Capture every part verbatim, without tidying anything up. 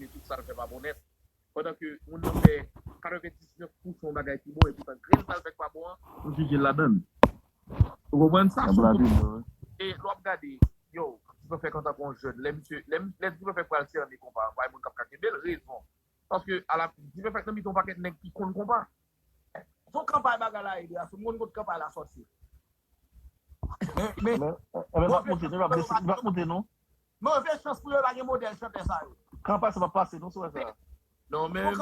ke tout sa l fè pa bon nèt. Pandan ke moun nan fè katrevendiznèf pousan yon bagay ki bon, epi tan grenn sa l fè k pa bon an, nou jije l ladan l. Ou konprann? Sa se yon pwoblèm. E lè w ap gade, yo, Dipanfèk antanke yon jèn, lè misye, lè, lè Dipanfèk pral sène konpa, pa gen moun k ap ka kenbe l, rezon. Paske, ala, Dipanfèk nan mitan yon pakèt nèg ki konn konpa. Se yon kanpay bagay la ye, deja, si w konn kot kanpay la sòti. Men, men, men, men, m ap monte, non, m ap desi-, m ap monte, non. Move chans pou yo pa gen modèl chantè sa yo. Kanpay sa p ap pase, non, sou sa. Non, men,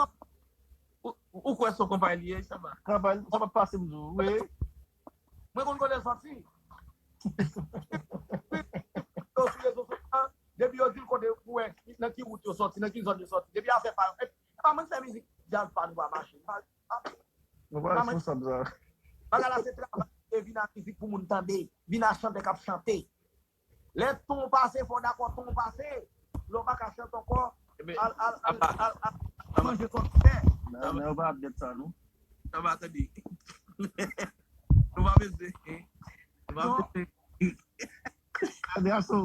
ou, ou kwè se yon kanpay li ye, Shabba? Kanpay sa p ap pase, m di w, wi. Mwen konn kote l sòti. Yo sou rezo sosyo, depi yo di l kote pou wè nan ki wout yo sòti, nan ki zòn yo sòti. Depi afè pa yo, e pa mwen fè mizik djaz pa nou pa mache. Pa, pa, nou pa responsab sa. Bagay la se travay, e vin ak mizik pou moun tande, vin ak chantè k ap chante. Lè ton pase, fò w dakò ton pase. Lè w pa ka chante ankò, al, al, al, al, al manje sa w fè. Nan, nan, yo pa ap gèt sa, non. Sa va, tande. Nou pa bezwen. Nou pa bezwen. Tande, aso.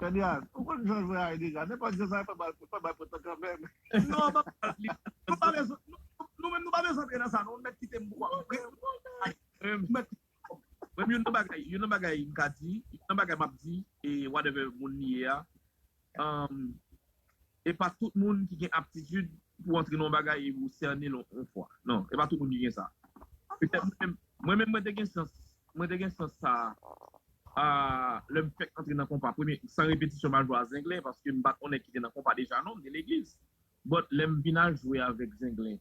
Tande, a, ou konn jan jwe a deja. Nenpòt jan sa fè mal, fè mal pran tan kanmenm. Non, pa, nou pa bezwen, nou, nou menm nou pa bezwen antre nan sa, non. Mèt kite m pou mwen. Mwen, youn nan bagay, youn nan bagay m ka di, youn nan bagay m ap di, e whatever moun li ye a, um, e pa tout moun ki gen aptitid pou antre nan yon bagay e pou sène l yon, yon fwa. Non, e pa tout moun ki gen sa. Petèt mwen menm, mwen menm, mwen te gen chans, mwen te gen chans sa, a, lè m fèk antre nan konpa, premye, san repetisyon, m al jwe a Zenglen, paske m pa t yon nèg ki te nan konpa deja, non, m te legliz. But, lè m vin al jwe avèk Zenglen,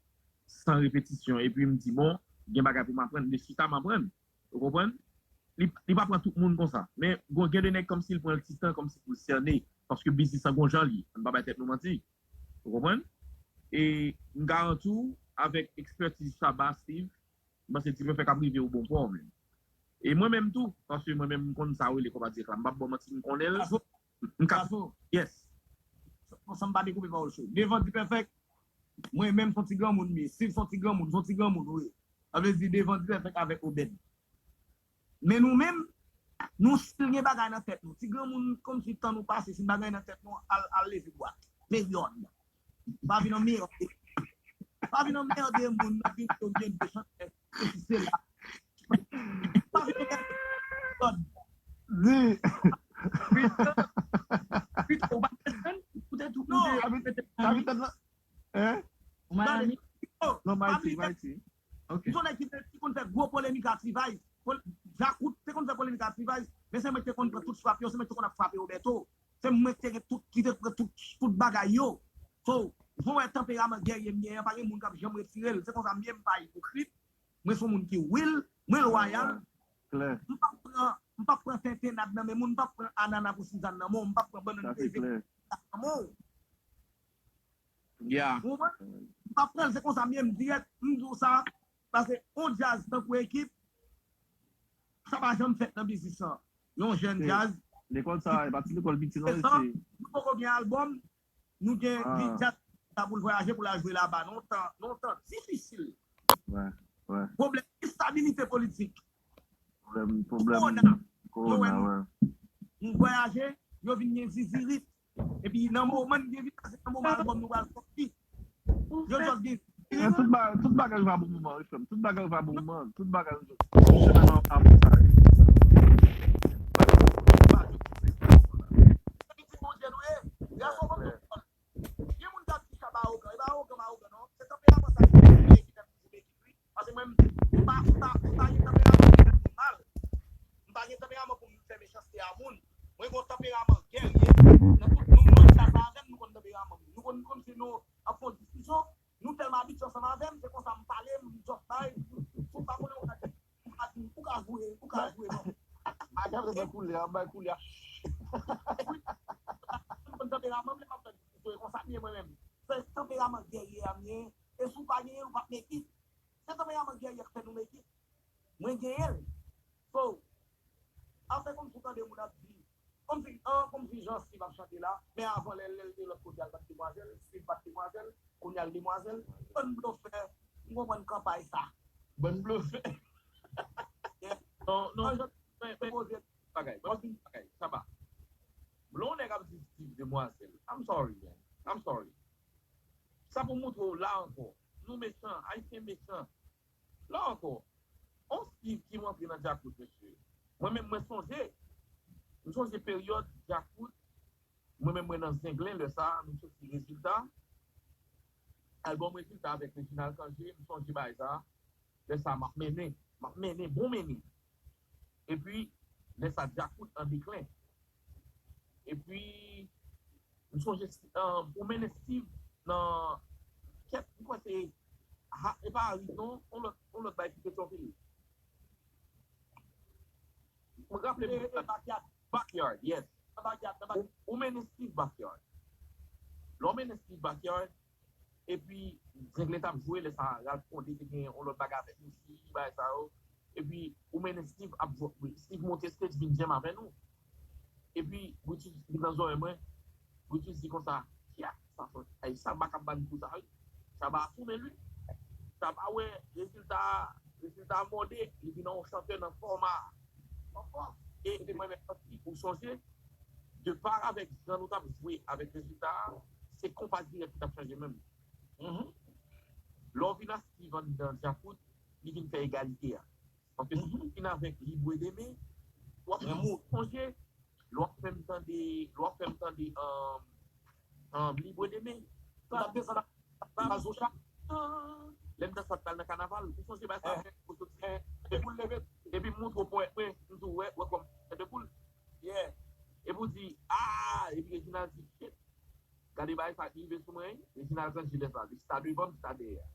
san repetisyon, epi m di, bon, gen bagay pou m aprann, de chita m aprann. Ou konprann? Li, li pa pran tout moun konsa. Men, gon, gen de nèg kòmsi l pran l ti tan, kòmsi pou l sène, paske biznis lan gon jan li ye. Ann pa bay tèt nou manti. Ou konprann? E m garanti w, avèk ekspètiz Shabba, Steve, m panse Dipanfèk ap rive o bon pò, menm. E mwen menm tou, paske mwen menm m konn sa w rele konpa dirèk la. M p ap ba w manti, m konnen l. M ka, yes. Konsa m pa dekoupe pawòl cho. Devan Dipanfèk, mwen menm se yon ti granmoun m ye. Steve se yon ti granmoun, se yon ti granmoun, wi. Sa vle di devan Dipanfèk avèk Obed. Men nou menm, nou still gen bagay nan tèt nou. Ti granmoun, kòmsi tan nou pase, si bagay nan tèt nou, al, al leve bwat. Peryòd. Pa vin anmède. Pa vin anmède moun nan vin yo byen de chantè. Se la. Pa vin anmède. Di. Pito, pito, ou pa te jwenn? Ou te tou, ou te, ou te, hein? Ou Miami? Non, m Ayiti, m Ayiti. Ok. M se yon nèg ki te, ki konn fè gwo polemik ak T-Vice. Pol-, Djakout te konn fè polemik ak T-Vice, men se mwen ki te konn pran tout frap yo, se mwen ki te konn ap frape Roberto. Se mwen ki te gen tout, ki te pran tout, tout bagay yo. So, jan w wè tanperaman gèrye m ye a, pa gen moun k ap janm retire l. Se konsa m ye, m pa ipokrit. Mwen se yon moun ki real, mwen lwayal. Klè. M p ap pran, m p ap pran tentennad nan men moun, m p ap pran anana pou sizann nan men w, m p ap pran bannann peze nan men w. Yeah. Ou konprann? M p ap pran l, se konsa m ye, m dirèk, m di w sa, paske yon djaz tankou Ekip, sa pa janm fèt nan biznis lan. Yon jèn djaz. Lekòl sa, e pa ti lekòl piti non, mesye. Nou poko gen albòm, nou gen djaz sa pou l vwayaje, pou l al jwe laba, nan yon tan, nan yon tan difisil. Pwoblèm estabilite politik. Pwoblèm, pwoblèm kowona, wi. Nou vwayaje, yo vin gen zizirit. Epi nan moman n gen vin pase nan moman albòm nou pral sòti. Yo just gen zizirit. Tout ba-, tout bagay rive a bon moman, wi, frè m. Tout bagay rive a bon moman. Tout bagay rive. Tout chemen nan a bon sa. Epi ti Bondye nou ye. Gason konn tout. Gen moun k ap di Shabba awogan. E pa awogan, m awogan, non. Se tanperaman sa ki fè m toujou Paske mwen, m pa, m pa, m pa gen tanperaman pou m fè moun mal. M pa gen tanperaman pou m fè mechanste a moun. Mwen gen yon tanperaman gèrye. Nan tout nou, nou, sa, sa avè m, nou konn tanperaman m. Nou konn, kòmsi nou ap fè yon diskisyon, nou tèlman abitye ansanm avè m, se konsa m pale, m just bay. Si w pa konnen, ou ka di, ou ka di, ou ka joure, ou ka joure, non. Ap gade sa koulè a, bay koulè a. Wi. M konn tanperaman m, lè m ap fè diskisyon, e konsa m ye mwen menm. Se tanperaman gèrye a m ye. E si w pa genyen l, ou p ap make it. Se tanperaman gèrye k fè nou make it. Mwen genyen l. So, afè kòmsi w tande moun ap di, kòmsi, an, kòmsi jan Steve ap chante la, men avan lè, lè l te lòt kote a l pa t demwazèl, Steve pa t demwazèl, kounye a l demwazèl, bann blofè, m konprann kanpay sa. Bann blofè. Yeah. Non, non, an jan men, men, poze bagay, ban m di bagay, Shabba. Lè yon nèg ap di Steve demwazèl, I'm sorry, man. I'm sorry. Sa pou montre w la ankò. Nou mechan, Ayisyen mechan. La ankò, on Steve ki rantre nan Djakout, mesye. Mwen menm, mwen sonje, m sonje peryòd Djakout, mwen menm, mwen nan Zenglen, lè sa a, nou soti Rezilta. Albòm Rezilta avèk Reginald Cangé, m sonje bagay sa a. Lè sa a, m ap mennen, m ap mennen, bon mennen. Epi, lè sa a, Djakout an deklen. Epi, m sonje, um, ou mennen Steve nan, kèt, m kwè se, ha, e pa Harry non, on lòt, on lòt bay ki Petyonvil. Mwen raple m. E, e, Backyard. Backyard, yes. Nan Backyard, nan Backyard. Ou, ou mennen Steve Backyard. Lè w mennen Steve Backyard, epi Zenglen t ap jwe, lè sa a, Ralph Condé te gen yon lòt bagay avèk Mousi, bagay sa yo. Epi, ou mennen Steve ap jwe, Steve monte stage vin jam avè nou. Epi, Brutus vin nan zòrèy mwen, Brutus di konsa, "Kiyès sa, sa, ay, Shabba k ap ba n kou sa, wi." Shabba asoume, wi. Shabba wè rezilta, rezilta mòde, li vin yon chantè nan fòma. E, e mwen menm, ou sonje, de par avèk jan nou t ap jwe avèk rezilta a, se konpa dirèk ki t ap chanje menm. Mhm. Lè w vin a Steve anndan Djakout, li vin fè egalite a. Paske si w vin avèk Libre d'aimer, w ap sonje, lè w ap fè m tande, lè w ap fè m tande, um, um, Libre d'aimer. Sa, sa, sa, lè m nan sa pral nan kanaval, ou sonje bagay sa, ou soti, depi w leve, epi m montre w ponyèt mwen, m di w, wè, wè kòm tèt de poul. Yeah. Epi w di, ah, epi Reginald di, shit, gade bagay sa ki rive sou mwen, wi. Reginald Cangé lè sa, li chita devan m, chita dèyè.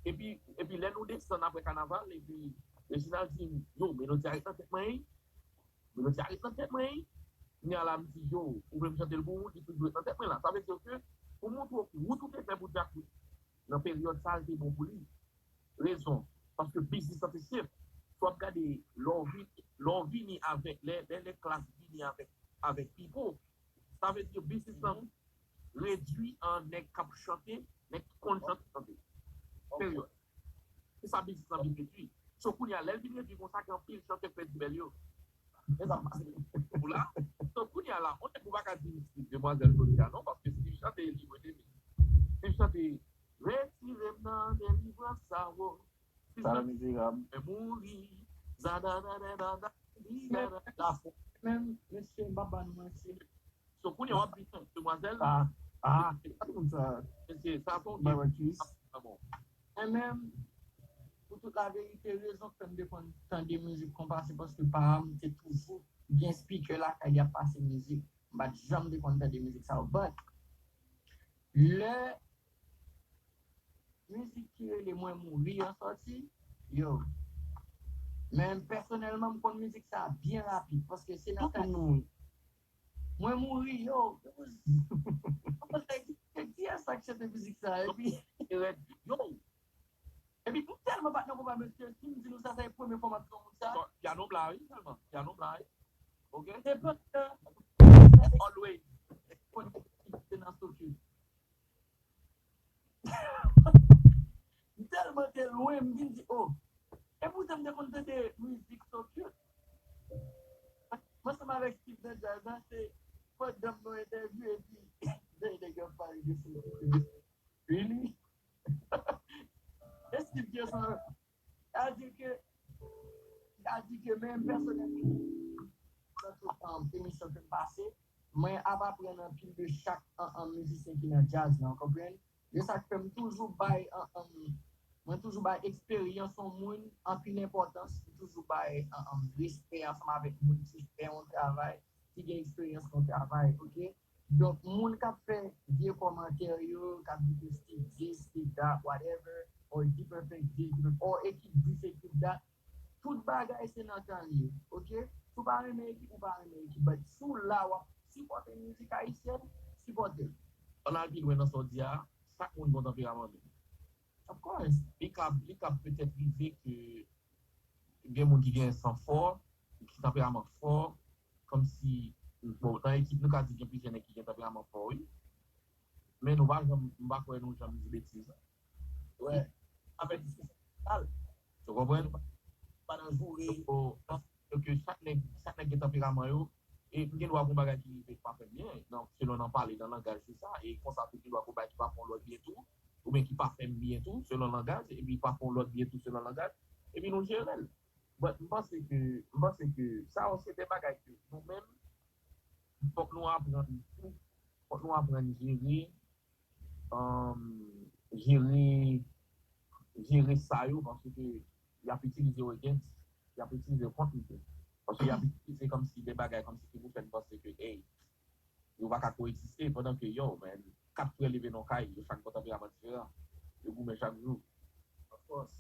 Epi, epi lè nou desann apre kanaval, epi Reginald di m, yo, melodi a ret nan tèt mwen, wi. Melodi a ret nan tèt mwen, wi. Kounye a la, m di, yo, ou vle m chante l pou ou, li toujou ret nan tèt mwen la. Sa vle di ke, pou montre w wout ou te fè pou Djakout, nan peryòd sa a, l te bon pou li. Rezon, paske biznis lan te senp. Si w ap gade, lè w vin, lè w vini avèk, lè, lè, lè klas vini avèk, avèk Pipo, sa vle di biznis lan redui an nèg k ap chante, nèg ki konn chante, chante. Peryòd. Se sa biznis lan vin redui. So, kounye a, lè l vin redui konsa, gen anpil chantè k pèdi bèl yo. E sa k pase. Ou la? So, kounye a la, on nèg ou pa ka di m Steve Demwazèl jodi a non, paske Steve chante Libre d'aimer. Steve chante, retire m nan delivrans sa, wo. Sa mizerab. Mwen mouri. Zadadadadada. Men, men, mesye, m pa ba nou manti. So, kounye a w ap di, demwazèl. Ah, ah, sa moun sa. Mesye, sa fè yon bagay tris. Mwen menm, pou tout laverite, rezon k fè m te konn tande mizik konpa, se paske paran m te toujou gen speaker lakay li ap pase mizik. M pa t janm te konn tande mizik sa yo. But, lè mizik ki rele Mwen Mouri an sòti, yo. Men pèsonèlman, m konn mizik sa byen rapid, paske se nan kay. Mwen mouri, yo. Yo, kiyès sa k chante mizik sa? Epi, yo. Epi, m tèlman pa t nan konpa, mesye, si m di nou sa, sa e premye fwa m ap di yon moun sa. Pyano m la, wi, sèlman. Pyano m la, wi. Ok? Se pandan. Always. Konn ki te nan sòti. M tèlman te lwen, m vin di, oh. E poutan m te konn tande mizik so cute. M ansanm avèk Steve nan djaz la, se pandan m nan entèvyou, epi, de nèg yo ap pale de so cute. Really? E Steve Gerson, sa di ke, sa di ke menm pèsonèlman, nan tout, um, emisyon ke m pase, mwen ap aprann anpil de chak, um, um, mizisyen ki nan djaz la, w konprann? E sa k fè m toujou bay, um, um, mwen toujou bay eksperyans yon moun anpil enpòtans, m toujou bay, um, um, respè ansanm avèk moun ki fè yon travay, ki gen eksperyans nan travay, ok? Donk, moun k ap fè vye kòmantè yo, k ap di ke Steve this, Steve that, whatever, or D-Perfect this, or ekip this, ekip that, tout bagay se nan tan li ye, ok? Si w pa renmen ekip, ou pa renmen ekip, but si w la, w ap sipòte mizik ayisyèn, sipòte l. Ann al pi lwen nan sa w di a, chak moun gen yon tanperaman li. Of course. Li ka, li ka petèt rive ke gen moun ki gen san fò, ki tanperaman fò, kòmsi, bon, nan ekip nou ka di gen plizyè nèg ki gen tanperaman fò, wi. Men nou pa janm, m pa kwè nou janm di betiz. Wè. Afè diskisyon total. Ou konprann? Pa nan joure. Donk, chak nèg, chak nèg gen tanperaman yo. E m gen dwa gon bagay ki rive k pa fè m byen, nan, selon nan pale, nan langaj, se sa. E konsa tou, gen dwa gon bagay ki pa fè yon lòt byen tou. oubyen ki pa fè m byen tou, selon langaj, epi pa fè yon lòt byen tou, selon langaj, epi nou jere l. But m panse ke, m panse ke sa yo se de bagay ke nou menm, fòk nou aprann tou, fòk nou aprann jere, um, jere, jere sa yo, paske y ap itilize yo against, y ap itilize yo kont nou tou. Paske y ap itilize kòmsi de bagay, kòmsi ki pou fè n panse ke, hey, yo pa ka ko-egziste, pandan ke, yo, man, kat frè leve nan kay, yo chak gen tanperaman diferan. Yo goumen chak jou. Of course.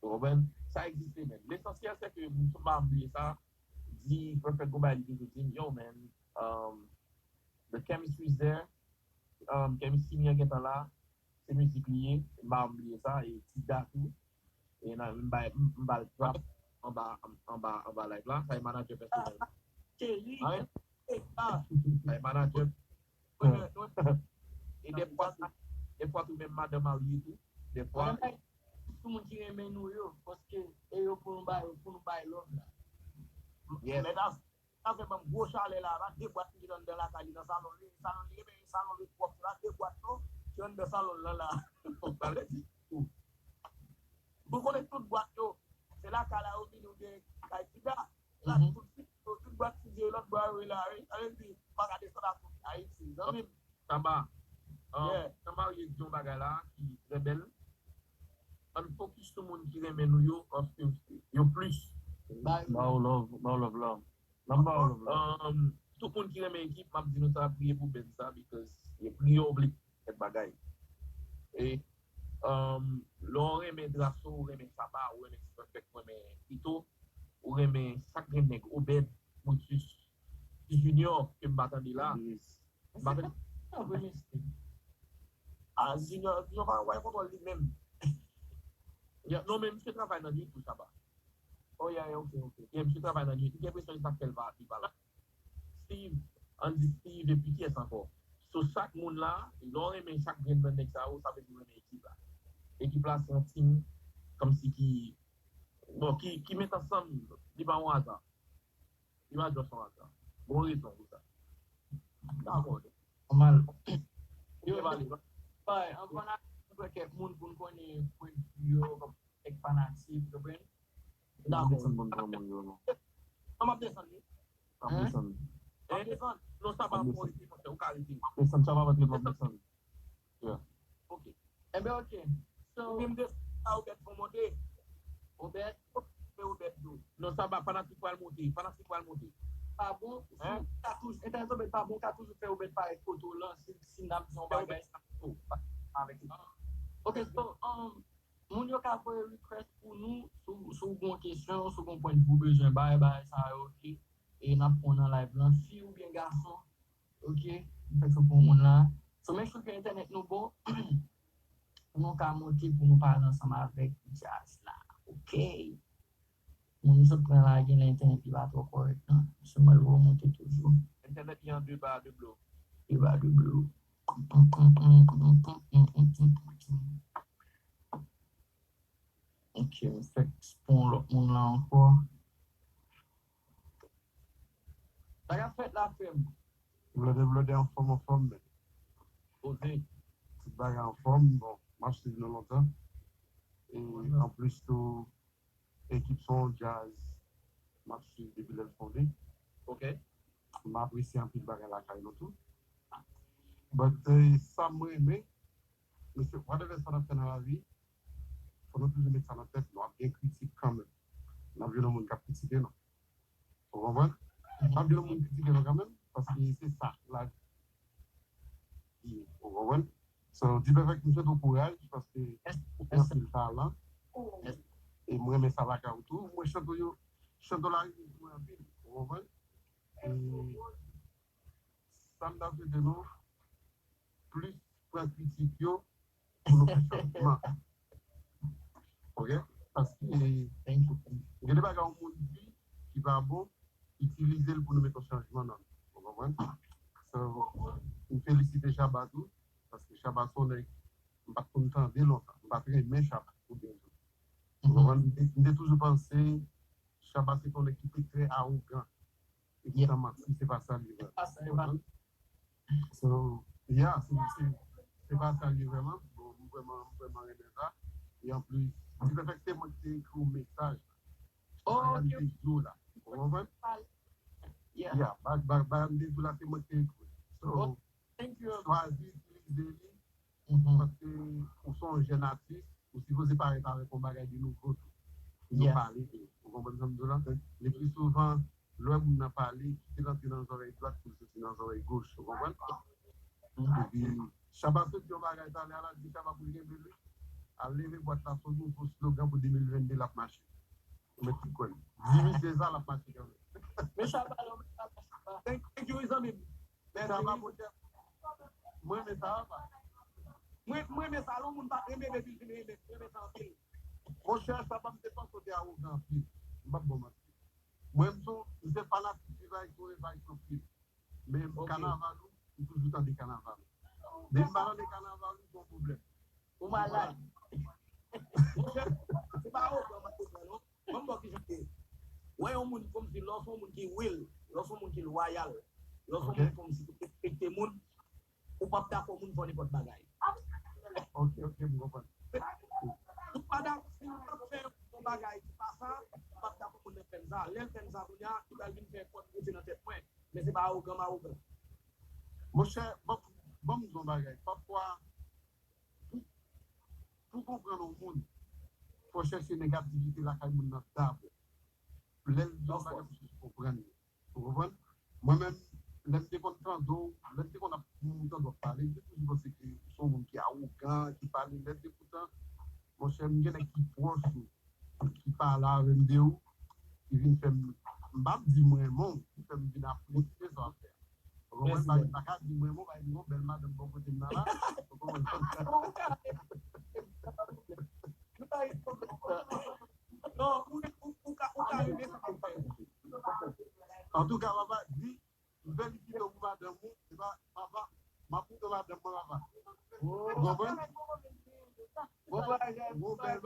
Ou konprann? Sa egziste, man. Lesansyèl, se ke m pa bliye sa. Di, Perfect Go Bay, li toujou di m, yo, man, um, the chemistry is there. Um, chemistry an gentan la. Se mizik li ye. M pa bliye sa. E Tida tou. E nan, m bay, m, m ba l trap anba, anba, anba live la. Sa e manager pèsonèl. Cheri. Sa e manager. E defwa, defwa tou menm madan marye tou. Defwa. Tout moun ki renmen nou yo, paske e yo pou nou bay, pou nou bay love la. Yes. Sa fè ban m gwo chalè la, pa de bwat ki anndan lakay li nan salon li, salon li renmen, salon li pwòp la, de bwat yo ki anndan salon l lan la. Sa vle di, ou konnen tout bwat yo, se lakay la yo vini oubyen kay Tida. La, tout, tout, tout bwat ki di lòt bwa yo la, wi. Sa vle di, pa ka desann a tout Ayiti, zanmi m. Saba, um, yeah, nan marye gen yon bagay la ki trè bèl. Ann focus sou moun ki renmen nou yo, paske yo plis. Ba yo love, ba yo love la. N ap ba yo love la. Um, tout moun ki renmen ekip, m ap di nou sa, priye pou band sa, because yo priye w vle kèk bagay. E, um, lè w renmen Drasso, ou renmen Saba, ou renmen T-Perfect, ou renmen Ito, ou renmen chak grenn nèg, Obed, Brutus, Junior, ke m pa tande la. M pa tande. Ah, Junior, Junior pa wè kontwòl li menm. Yeah, non, men misye travay nan nuit tou, Saba. Oh, yeah, yeah, ok, ok. Yeah, misye travay nan nuit. M gen enpresyon se sa k fè l pa, li pa la. Steve, Andy Steve, epi kiyès ankò? So, chak moun la, lè w renmen chak grenn nan nèg sa yo, sa vle di w renmen ekip la. Ekip la se yon team, kòmsi ki, bon, ki, ki met ansanm, li pa yon aza. Li pa just yon aza. Gon rezon pou sa. Dakò. Nòmal. Yo, bay, an fanatik, nou fè kèk moun pou n konnen pwennvi yo, kèk fanatik, ou konprann? Dakò. Desann pou n pran moun yo, non. Non, m ap desann, wi. M ap desann. M ap desann. Non, sa pa bon, rete, monchè, ou ka rete. M ap desann, sa pa rete, m ap desann. Yeah. Ok. Enben, ok. So, ou menm de sa, Obed fon monte. Obed? Se Obed tou. Non, sa pa, fanatik pral monte. Fanatik pral monte. Pa bon, si w ka toujou, entènèt Obed pa bon, w ka toujou fè Obed parèt kote w lan, si, si n ap di yon bagay, sa avèk li. Ok, so, um, moun yo ka voye request pou nou, si w, si w gen yon kesyon, si w gen yon pwennvi w bezwen bay, bagay sa yo, ok. E n ap pran nan live lan, fi oubyen gason, ok, m fèk sou pou moun la. So, make sure ke entènèt nou bon, pou nou ka monte, pou nou pale ansanm avèk djaz la, ok. Moun sot pran la, gen lè entènèt li pa twò kòrèk, non. Sèlman l remonte toujou. Entènèt li an de ba de blo. De ba de blo. Ok, m fèk pran lòt moun la ankò. Sa k ap fèt la, frè m? Blòdè, blòdè, anfòm, anfòm, men. Poze. Tout bagay anfòm, bon, m ap swiv nou lontan. E anplis tou, ekip Son Djaz, m ap swiv depi lè l fonde. Ok. M apresye anpil bagay lakay nou tou. But, eh, sa m renmen, mesye, whatever sa n ap fè nan lavi, fò nou toujou met sa nan tèt nou, ap gen kritik kanmenm. N ap jwenn yon moun k ap kritike nou. Ou konprann? N ap jwenn yon moun kritike nou kanmenm, paske se sa lavi ye. Ou konprann? So, T-Perfect, m swete w kouraj, paske ou gen anpil talan. E m renmen sa lakay ou tou. Mwen chante w yo, chante w la rive sou mwen anpil. Ou konprann? E sa m ta swete nou, plis pran kritik yo pou nou fè chanjman. Ok? Paske gen de bagay yon moun di ki pa bon, itilize l pou nou mete yon chanjman nan li. Ou konprann? So, m felisite Shabba tou, paske Shabba se yon nèg m pa t konn tande lontan. M pa t renmen Shabba pou byen di w. Ou konprann? M te, m te toujou panse Shabba se te yon nèg ki te trè awogan. E poutan manti, se pa sa l ye vrèman. Se pa sa l ye vrèman. So, yeah, se, se, se pa sa l ye vrèman. Bon, vrèman, m vrèman renmen sa. E anplis, Ti Pèfèk, se mwen ki te ekri w mesaj la. Bagay m te di w la. Ou konprann? Ya, ba- ba- bagay m te di w la, se mwen ki te ekri w. So, chwazi itilize li, paske ou se yon jèn atis, ou sipoze parèt avèk yon bagay de nouvo tou. Pou nou pale de, ou konprann sa m di w la? Le pli souvan, lè moun nan pale, kite l antre nan zòrèy dwat pou l soti nan zòrèy goch, ou konprann? Epi, Shabba sot yon bagay talè a, la di Shabba pou l kenbe li. Al leve bwat la, se yon nouvo slogan pou de mil vennde l ap mache. Ou mèt tout kwè l. Di misye sa, l ap mache kanmenm. Men Shabba, non, men Shabba, Shabba. Thank, thank you, zanmi m. Mèsi. Shabba, monchè. Mwen renmen sa, papa. Mwen, mwen renmen sa, lè yon moun pa t renmen m epi l vin renmen m, mwen renmen sa anpil. Monchè, Shabba, m te panse w te awogan anpil. M p ap ba w manti. Mwen, m se, m se fanatik T-Vice, ou T-Vice anpil. Men kanaval ou, m toujou tande kanaval ou. Depi m pa tande kanaval ou, se yon pwoblèm. Ou malad. Monchè, se pa awogan m ap fè non. Ban m ba w kijan l ye. Wè yon moun kòmsi lè w se yon moun ki real, lè w se yon moun ki lwayal, lè w se yon moun kòmsi ki respekte moun, ou p ap dakò moun fè w nenpòt bagay. Ok, ok, m konprann. Ou pa dakò, si ou t ap fè yon bagay ki pa sa, ou p ap dakò moun nan fè l sa. Lè l fè l sa kounye a, li pral vin fè kòd monte nan tèt mwen. Men se pa awogan m awogan. Monchè, ban, ban m di w yon bagay. Pafwa, pou, pou konprann yon moun, fò w chèche negativite lakay moun nan dabò. Lè l di yon bagay, fò w chèche konprann li. Ou konprann? Mwen menm, lè m te konn tande w, lè m te konn ap, m tande w ap pale, m te toujou panse ke w se yon moun ki awogan, ki pale lèd. Epoutan, monchè, m gen nèg ki pwòch ou, ki pale avè m de ou, ki vin fè m, m p ap di m renmen w, ki fè m vin apresye sa w ap fè a. Ou konprann? M pa ka di m renmen w, pa di m yon bèl madanm bò kote m nan la. Ou konprann? Non, ou, ou, ou ka, ou ka renmen sa m ap fè. Antouka, papa, di, m felisite w pou madanm ou. Se pa, papa, m ap kite madanm mwen, papa. Ou konprann? Bon bagay, bon bagay,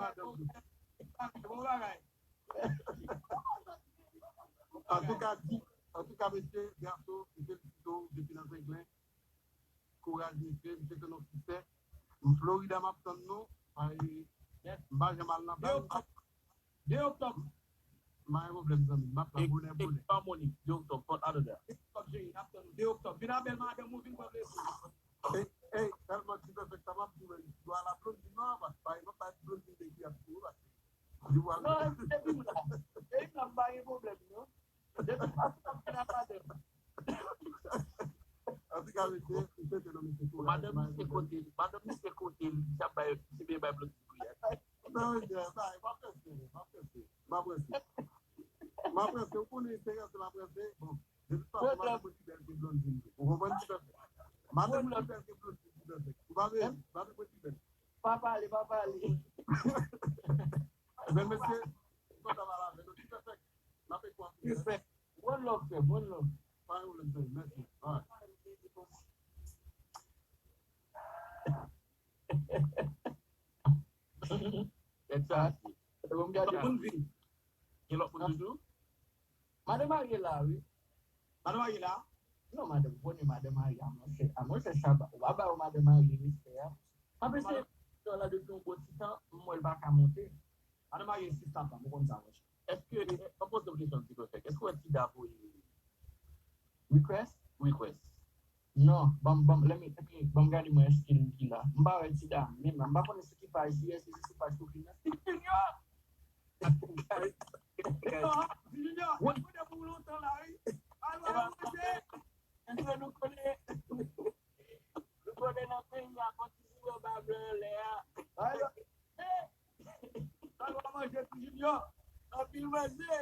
bon bagay. Antouka, di, antouka, mesye, gason, m felisite w depi nan Zenglen. Kouraj, mesye, m swete nou siksè. M Florida, m ap tann nou. Ay, m pa janm al nan bal. De oktòb. M pa gen pwoblèm, zanmi. M ap la bonè, bonè. Harmonik, de oktòb, Fort Lauderdale. De oktòb, cheri, n ap tann ou. De oktòb. Vin avè madanm ou, vin pran plezi. Ey, ey, tèlman di pèfèk sa, m ap di w, men, dwa la Blondine, non, pa, pa, pa Blondine de ki ap di w, pa. Di w al. Non, depi m la. Depi m la, m pa gen pwoblèm, non. Depi m la, m ap vin ak madanm. Antouka, mesye, m swete nou, mesye, kouraj. Madanm misye kote l, madanm misye kote l, misye ap bay, misye bay Blondine priyè. Non, mesye, bay, m ap prese, m ap prese, m ap prese. M ap prese, ou konnen se rèv se m ap prese. Bon, de tout fason, madanm mwen pi bèl ke Blondine tou. Ou konprann? Ti pèfèk. Madanm mwen pi bèl ke Blondine, ti pèfèk. Ou pa vle, madanm mwen pi bèl. Pa pale, pa pale. Ebyen, mesye, m kontan pale avè nou. Ti pèfèk, m ap ekri w anpil. Respect. One love, frè, one love. Pa gen pwoblèm, frè. Mèsi. Alright. Lòt moun vin. Gen lòt moun toujou? Madan Marie la, wi. Madan Marie la? Non, madan, ou konnen madan Marie a, monchè, a, monchè, Shabba. Ou pa ba yo madan Marie respè a. Anplis, se yon la depi yon bon ti tan, m wè l pa ka monte. Madan Marie se sista pa m, ou konn sa, monchè. Èske, m ap poze w kesyon, ti pèfèk. Èske w wè Tida voye request? Request. Non, ban m, ban m, let me, let me, ban m gade mwen èske l ki la. M pa wè Tida, menm la. M pa konnen sou ki paj li ye, èske se sou paj Cooking nan. Steve Junior! Non, Steve Junior, mwen te pou lontan la, wi. Alò, manje! Èske nou konnen, nou konnen nan peyi a, fò ti sirop ba blan anlè a. Alò, eh! Alò, manje, Steve Junior! Anpil manje!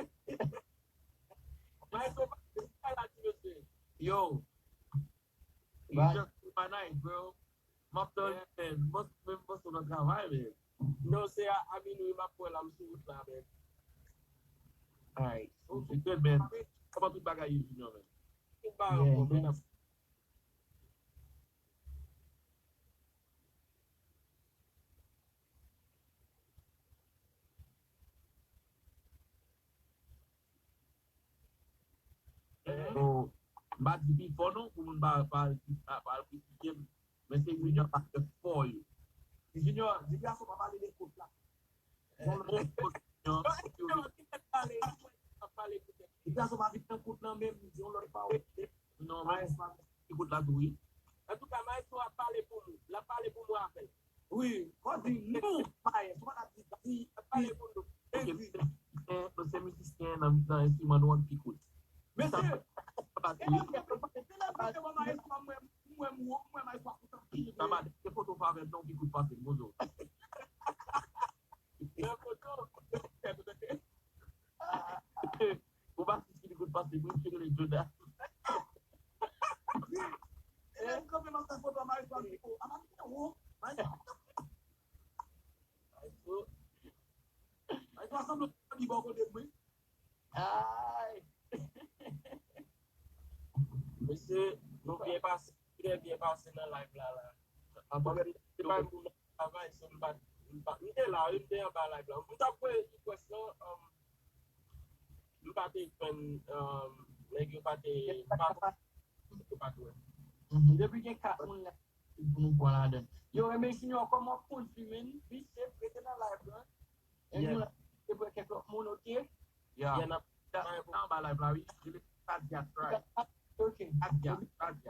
Maestro, pa la, ti mesye. Yo! Bye. Just super nice, bro. M ap tann, man. Bòs, men bòs ou nan travay, men. Non, se a, a minwi m ap pran la, m sou wout la, men. Alright. Ok, good, man. Kòman tout bagay ye, Junior, man? Tout bagay ankò, man. So, m pa di pifò non, pou moun pa, pa, pa, pa kritike m. Men se Junior pa fè fò yo. Junior, di gason pa pale de kout la. Bon, bon, bon, Junior. Junior, ki tèt pale, ap pale pou tèt. Di gason pa vin nan kout lan menm, di yon lòt pawòl. Non, Maestro pa vin nan kout la tou, wi. Antouka, Maestro ap pale pou nou. L ap pale pou nou avè l. Wi, kò di nou, Maestro, pa ta di, di, ap pale pou nou. Ok, mizisyen, nou se mizisyen nan, nan enstriman nou an ki kout. Mesye, se lè m te, se lè m te devan Maestro, mwen, mwen, mwen, mwen, Maestro a kout anpil vre. Sa va, se foto favè non ki kout pase, bozo. Nan foto, ou pa si ki kout pase, mwen ki rele Jodha. Wi, e lè m kanpe m ap fè foto a Maestro a di, oh, a pa gen wo, Maestro. Maestro. Maestro a sanble yon ti bò kote m, wi. Ay! Mesye, nou byen pase, trè byen pase nan live la, la. Anpil, se pa pou mwen travay, so m pa, m pa, m te la, wi, m te anba live la. M t ap voye request lan, um, m pa te jwenn, um, nèg yo pa te, m pa, yo pa te wè. Mhm. Depi gen kat moun la, pou nou pran ladan. Yo, men Junior, kòman w ap kondui, men? Vit fè, rete nan live la. E nou la, se pou kèk lòt moun, ok? Ya. Ya, n ap, n ap anba live la, wi. Rele Kadia Try. Ok. Kadia, Kadia.